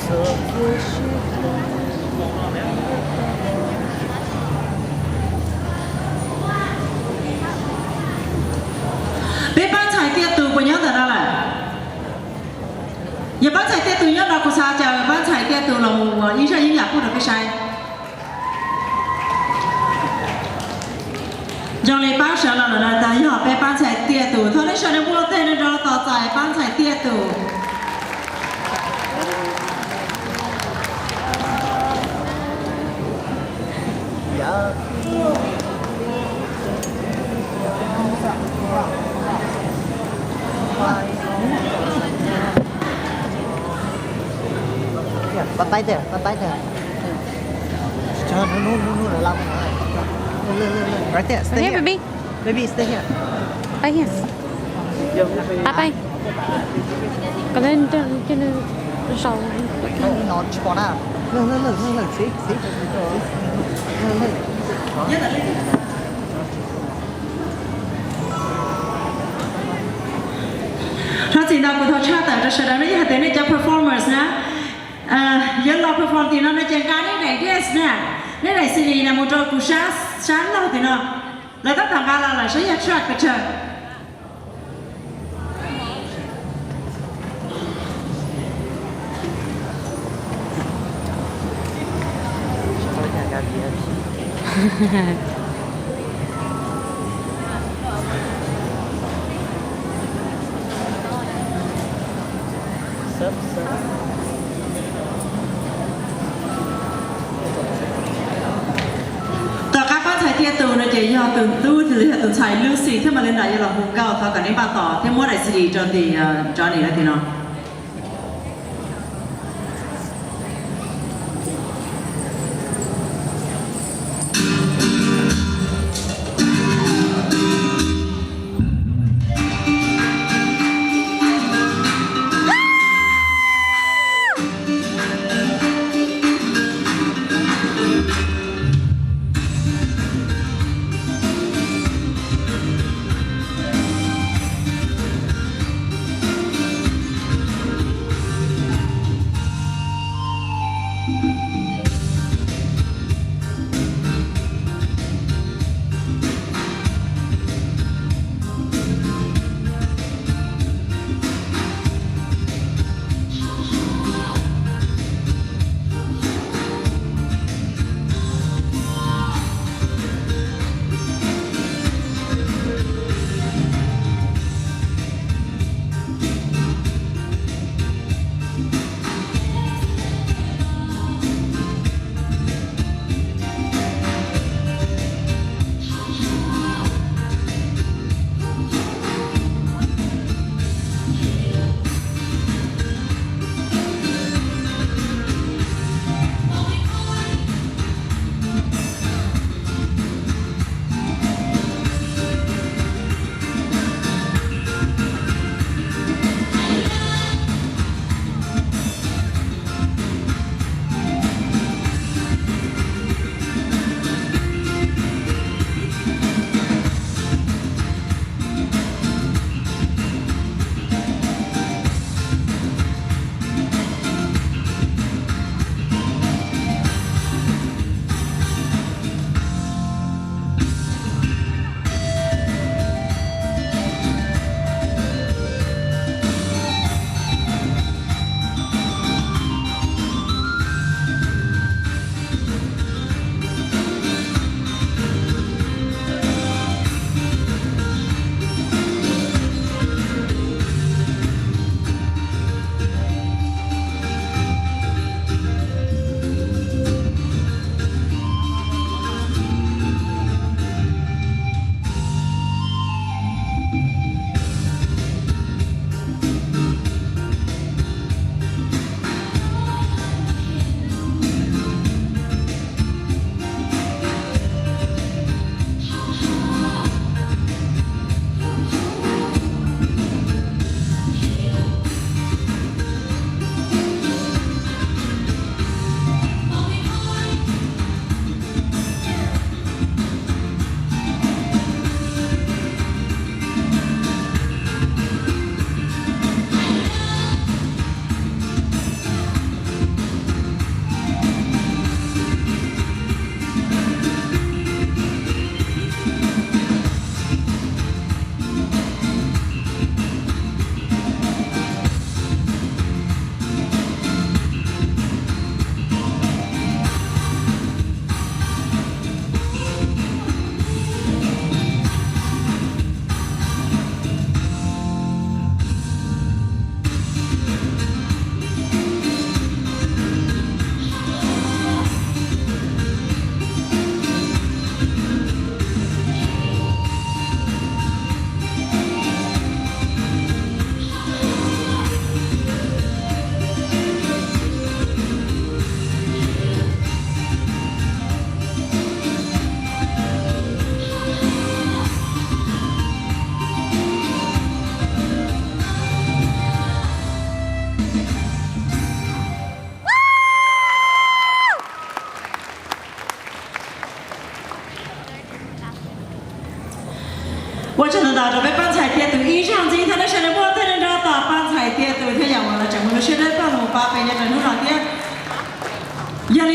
Peb pab ntxhais tiaj tus puas nyob ntawm no lawm? Yog pab ntxhais tiaj tus nyob no kuv xav caw pab ntxhais tiaj tus los mus ua ib zaj yeeb yam pub rau peb saib. Zoo li pab sawv los lawm no tas yog peb pab ntxhais tiaj tus, thov nej sawv daws npuaj tej no rau tos txais pab ntxhais tiaj tus. Bye bye there, bye bye there. Cho nó, nó, nó, nó là lâu rồi. Look, look, look, look. Right there, stay here. Here, baby. Baby, stay here. Right here. Bye bye. Còn lên trên, trên sau. Nó chỉ còn là. Look, look, look, look, look, see, see. Look, look. Thov txim ntau kuv thov tshaj tawm rau sawv daws, nej yog hais tias nej cov performers na, yuav los perform tim no no ces nqa nej daim dress na, nej daim C D na mus rau kuv sab, sab laug tim no. Lawv tab tom nqa los lawm saib yog track pes tsawg. Tom qab pab ntxhais tiaj tus no ces yog tus tub thiab yog tus ntxhais Lucy thiab Melinda yuav los hu nkauj, thov kom nej npaj tos thiab muab daim C D rau tim Johnny no tim no. Ua tsaug ntau ntau rau peb pab ntxhais tiav tus ib zaug ntxiv thiab, lub sij hawm no muaj tej neeg nrog tom pab ntxhais tiav tus thiab yam uas lawv tseem mus lub siab dawb paug los pab peb nyob rau hnub no thiab. Yog li